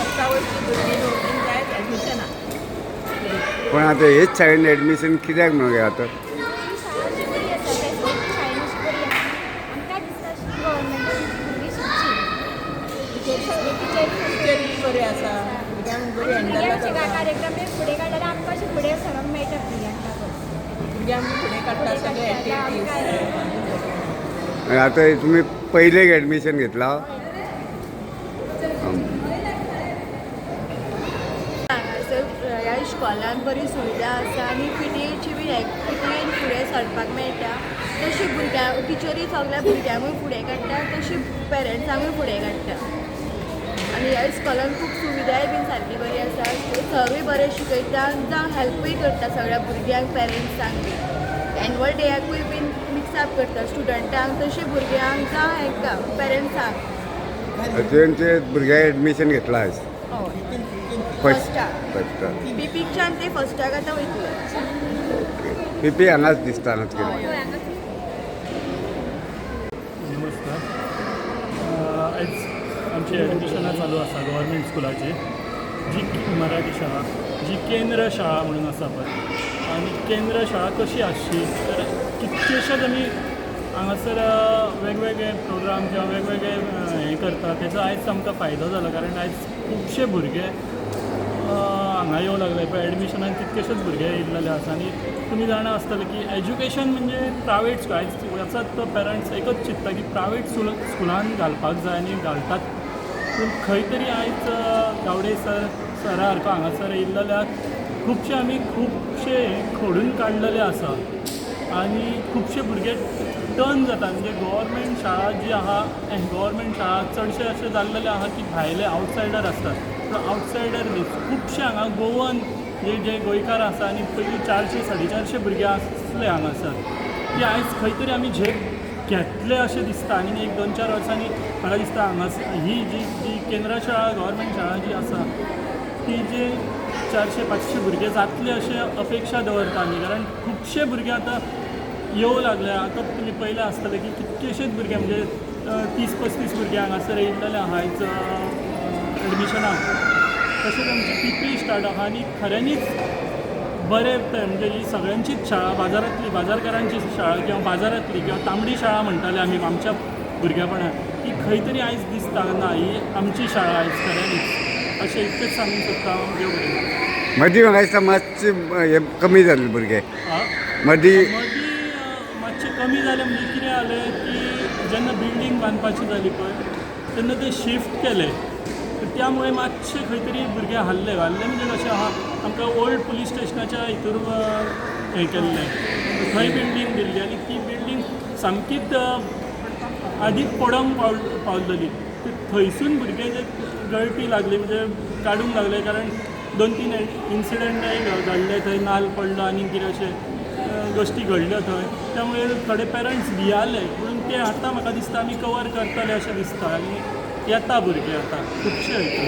फस्टा वयची भुरगीं दोन जायत एडमिशनाक. पण आतां हेच शाळेन एडमिशन कित्याक म्हणून आतां? ही शाळा अशी बरी आसा, फॅसिलिटी शाळेन अशी बरी आसा. आमकां दिसता अशी गव्हर्मेंटान भुरगीं शिकची. टिचरी टिचरी बी बऱ्यो आसा, भुरग्यांक बरी आनी हँडल भुरग्यांक अशे करता. कार्यक्रम बी फुडें काडल्यार आमकां अशें फुडें सरोंक मेळटा भुरग्यांक लागून. भुरग्यांक बी फुडें काडटा सगळे एक्टिविटीज. आनी आतां तुमी पयलेक एडमिशन घेतला? हांगासर ह्या इश्कोलान बरी सुविधा आसा आनी पीटीएची बी पीटीएन फुडें सरपाक मेळटा. तशी भुरग्यां टिचरी सगल्या भुरग्यांकूय फुडें काडटा, तशी पेरंट्सांकूय फुडें काडटा. आनी ह्या इस्कॉलान खूब सुविधाय बीन सारकी बरी आसा. सरूय बरें शिकयता, जावं हेल्पूय करता सगळ्या भुरग्यांक, पेरंट्सांक बी. एनुअल डेयाकूय बीन मिक्सअप करता स्टुडंटांक, तशें भुरग्यांक जावं हेंकां पेरंट्सांक. तुवें भुरग्यांक एडमिशन घेतला आयज? हय. फर्स्ट? फर्स्टाक. फर्स्टाक. पीपीकच्यान ते फर्स्टाक आतां वयतले. ओके. पीपी हांगाच दिसता, हांगाच केलें. नमस्कार. आयज आमची एडमिशनां चालू आसा गव्हर्मेंट स्कुलाची, जी मराठी शाळा, जी केंद्र शाळा म्हणून आसा पळय. आनी केंद्र शाळा कशी आसची तर कितकेशेच आमी हांगासर वेगवेगळे प्रोग्राम किंवा वेगवेगळे हें करता. तेजो आयज आमकां फायदो जाला, कारण आयज खुबशे भुरगे हांगा येवं लागले पळय. एडमिशनाक कितकेशेच भुरगे येयल्ले आसा. आनी तुमी जाणा आसतले की एज्युकेशन म्हणजे प्रायवेट स्कूल. आयज वचत तो पेरंट्स एकच चिंत्ता की प्रायवेट स्कुलान घालपाक जाय आनी घालतात. पूण खंय तरी आयज गावडे सर सरा सारको हांगासर येयल्ल्याक खुबशे आमी खुबशे हें खोडून काडलेले आसा आनी खुबशे भुरगे टर्न जाता. म्हणजे गव्हर्मेंट शाळा जी आहा, गव्हर्मेंट शाळा चडशे अशें जाल्लेले आहा की भायले आवटसायडर आसतात. पूण आवटसायडर न्ही, खुबशे हांगा गोवन जे जे गोंयकार आसा. आनी पयलीं 400 450 भुरगे आसले हांगासर, ती आयज खंय तरी आमी झेप घेतले अशें दिसता. आनी एक दोन चार वर्सांनी म्हाका दिसता हांगा ही जी जी केंद्र शाळा, गव्हर्मेंट शाळा जी आसा, ती जे 400 500 भुरगे जातले अशें अपेक्षा दवरता आमी, कारण खुबशे भुरगे आतां येवं लागले. आतां तुमी पळयलें आसतलें की कितकेशेच भुरगे, म्हणजे 30 35 भुरगे हांगासर येयल्लेले आहा आयज एडमिशनाक. तशेंच आमची पीपी स्टार्ट आहा. आनी खऱ्यांनीच बरें तें, म्हणजे ही सगळ्यांचीच शाळा, बाजारांतली, बाजारकारांची शाळा किंवा बाजारांतली किंवा तांबडी शाळा म्हणटाले आमी आमच्या भुरगेपणात, ती खंय तरी आयज दिसता ना ही आमची शाळा आयज खऱ्यांनीच. अशें इतकेंच सांगूंक सोदता हांव. देव बरें करूं. मदीं म्हाका दिसता मातशे हे कमी जाल्ले भुरगे. आं? मदीं. मदीं मातशें कमी जालें. म्हणजे कितें जालें की जेन्ना बिल्डींग बांदपाची जाली पळय, तेन्ना ते शिफ्ट केले. त्यामुळे मातशे खंय तरी भुरगे हाल्ले. हाल्ले म्हणजे कशें आहा, आमकां ओल्ड पुलीस स्टेशनाच्या हितूर हें केल्लें, थंय बिल्डींग दिल्ली आनी ती बिल्डींग सामकीच आदींच पडोंक पावलेली. थंयसून भुरगे जे गळटी लागली, म्हणजे काडूंक लागले, कारण दोन तीन इन्सिडंटय घडले थंय. नाल्ल पडलो आनी कितें अशें गोश्टी घडल्यो थंय. त्यामुळे थोडे पेरंट्स भियाले. पूण ते आतां म्हाका दिसता आमी कवर करतले अशें दिसता. आनी येता भुरगे आतां खुबशे वयता.